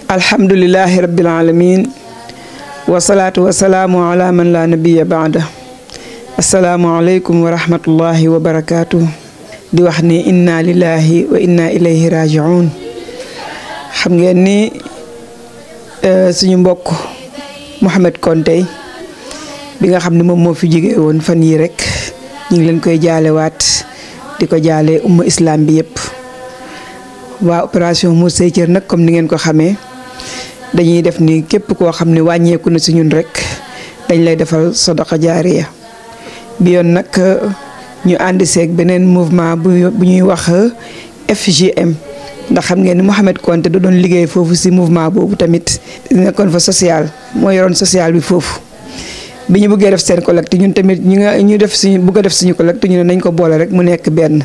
alhamdulillahi rabbil alamin wasalaatu wasalaamu ala man la nabiya baada. assalaamu aleykum wa rahmatullahi wa barakaatu. di wax ni inna lillahi wa inna ilayhi rajiun. xam ngeen ni suñu mbokk Mouhamed Konté bi nga xam ne moom moo fi jóge woon fan yi rek ñu ngi leen koy jaalewaat di ko jaale umma islam bi yëpp. waa opération Mur Say Cër nag comme ni ngeen ko xamee dañuy def ni képp koo xam ne wàññeeku na si ñun rek dañ lay defal sadaqa jaariya. bi yoon nag ñu ànd seeg beneen mouvement bu ñuy wax FJM ndax xam ngeen ni Mouhamed Konté da doon liggéey foofu si mouvement boobu tamit nekkoon fa social moo yoroon social bi foofu. bi ñu bëggee def seen collecte ñun tamit ñu def suñu bëgg a def suñu collecte ñu ne nañ ko boole rek mu nekk benn.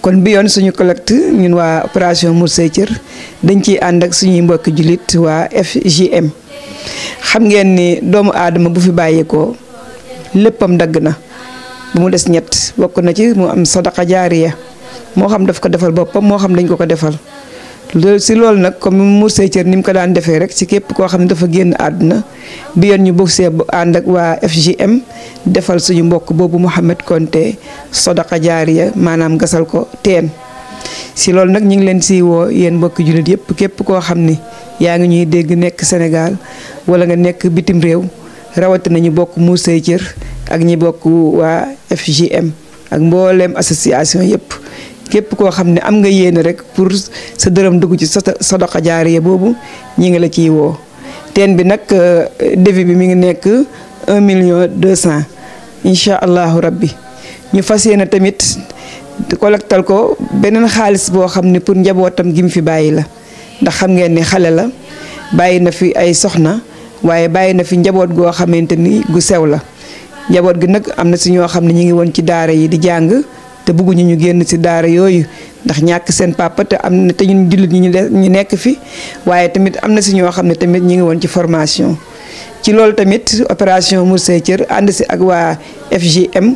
kon bi yoon suñu collecte ñun waa opération Mur Say Cër dañ ciy ànd ak suñuy mbokki jullit waa FJM. xam ngeen ni doomu aadama bu fi bàyyeekoo léppam dagg na bu mu des ñett bokk na ci mu am sadaqa jaariya moo xam daf ko defal boppam moo xam dañ ko defal. si loolu nag comme Mur Say Cër ni mu ko daan defee rek ci képp koo xam ne dafa génn àdduna bi yoon ñu bëgg see ànd ak waa FJM defal suñu mbokk boobu Mouhamed Konté sadaqa jaariya maanaam gasal ko teen. si loolu nag ñu ngi leen si woo yéen mbokki jullit yëpp képp koo xam ni yaa ngi ñuy dégg nekk Sénégal wala nga nekk bitim réew rawatina ñu bokk Mur Say Cër ak ñi bokk waa FJM ak mbooleem association yëpp. képp koo xam ne am nga yéene rek pour sa dërëm dugg ci sadaqa jaariya boobu ñi ngi la ciy woo. teen bi nag devis bi mi ngi nekk 1.200.000 incha allahu rabbi. ñu fas yéene tamit collectal ko beneen xaalis boo xam ne pour njabootam gi mu fi bàyyi la ndax xam ngeen ni xale la bàyyi na fi ay soxna waaye bàyyi na fi njaboot goo xamante ni gu sew la. njaboot gi nag am na si ñoo xam ne ñu ngi woon ci daara yi di jàng. te bëgguñu ñu génn ci daara yooyu ndax ñàkk seen papa te am na te ñun jullit ñi ñu nekk fi waaye tamit am na ci ñoo xam ne tamit ñu ngi woon ci formation. ci loolu tamit opération Mur Say Cër ànd ci ak waa FJM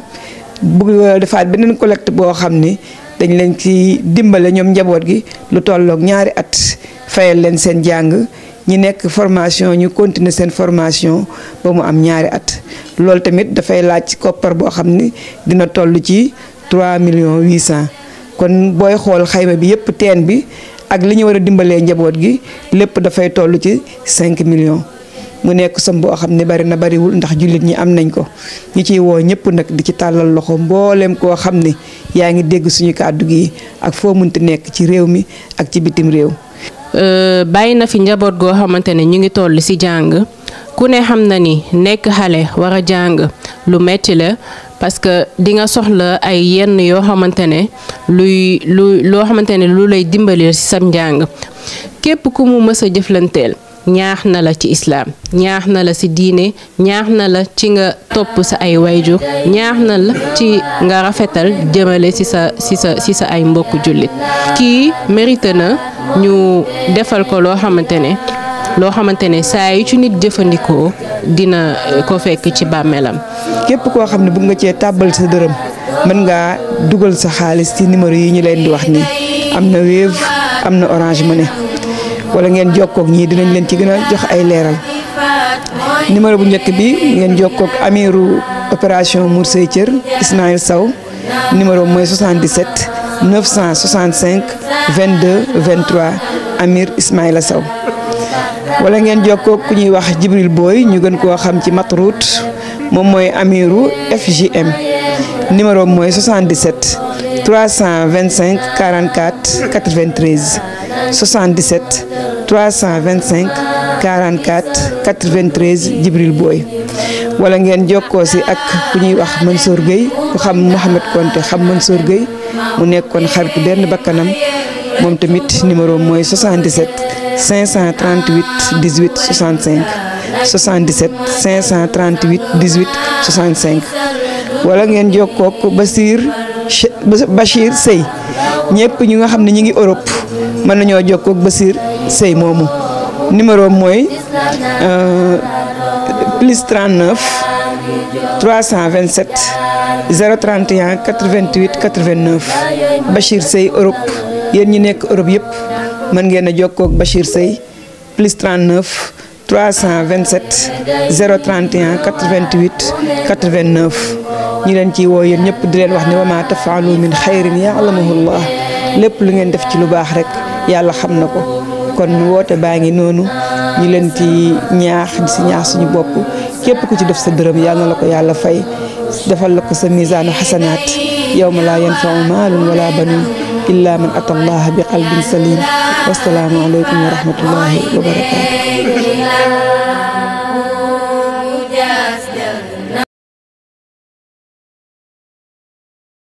bëgg defaat beneen collecte boo xam ni dañ leen ci dimbale ñoom njaboot gi lu tolloog 2 at fayal leen seen jàng ñi nekk formation ñu continuer seen formation ba mu am 2 at. loolu tamit dafay laaj koppar boo xam ni dina toll ci 3.800.000 kon booy xool xayma bi yëpp teen bi ak li ñu war a dimbalee njaboot gi lépp dafay toll ci 5 millions. mu nekk som boo xam ne bari na bariwul ndax jullit ñi am nañ ko ñu ciy woo ñëpp nag di ci tàllal loxo mbooleem koo xam ne yaa ngi dégg suñu kàddu gi ak foo munti nekk ci réew mi ak ci bitim réew. bàyyi na fi njaboot goo xamante ne ñu ngi toll ci jàng ku ne xam na ni nekk xale war a jàng lu metti la. parce que di nga soxla ay yenn yoo xamante ne loo xamante ne lu lay dimbali ci sam njàng képp ku mu mës a jëflanteel ñaax na la ci islaam ñaax na la ci diine ñaax na la ci nga topp sa ay wayjur ñaax na la ci nga rafetal jëmale ci sa ay mbokku jullit. kii mérite na ñu defal ko loo xamante ne saa yu ci nit jëfandikoo dina ko fekk ci bàmmeelam. képp koo xam ne bëgg nga cee tàbbal sa dërëm mën ngaa dugal sa xaalis ci numéro yi ñu leen di wax nii am na Wave am na Orange Money wala ngeen jokkoog ñii dinañ leen ci gën a jox ay leeral. numéro bu njëkk bi ngeen jokkoog amiru opération Mur Say Cër Ismaïl Sow numéro mooy 77 965 22 23 Amir Ismaïla Sow. wala ngeen jokkoo ku ñuy wax Jibril Boy ñu gën koo xam ci Matrout moom mooy amiru FJM numéro mooy 77 325 44 93 77 325 44 93 Jibril Boy. wala ngeen jokkoo si ak ku ñuy wax Mansour Gueye ku xam Mouhamed Konté xam Mansour Gueye mu nekkoon xarit benn bakkanam moom tamit numéro mooy 77 538 18 65 77 538 18 65. wala ngeen jokkoo ak Bachir Sey ñëpp ñu nga xam ne ñu ngi Europe mën nañoo jokkoo ak Bachir Sey moomu numéro mooy plus 39 327 031 88 89 Bachir Sey Europe. yéen ñi nekk Europe yëpp mën ngeen a jokkoo ak Bachir Seye plus 39 327 031 88 89 ñi leen ciy woo yéen ñëpp di leen wax ne wa maa tafaalu min xayrin yaalamuhu llah lépp lu ngeen def ci lu baax rek yàlla xam na ko kon woote baa ngi noonu ñi leen ci ñaax di si ñaax suñu bopp képp ku ci def sa dërëm yàlla na la ko yàlla fay defal la ko sa misaanu xasanaat yawma laa yanfau maalun wala banuun illa man ata allaha bi qalbin salim wassalaamu aleykum wa rahmatullahi wa barakaatu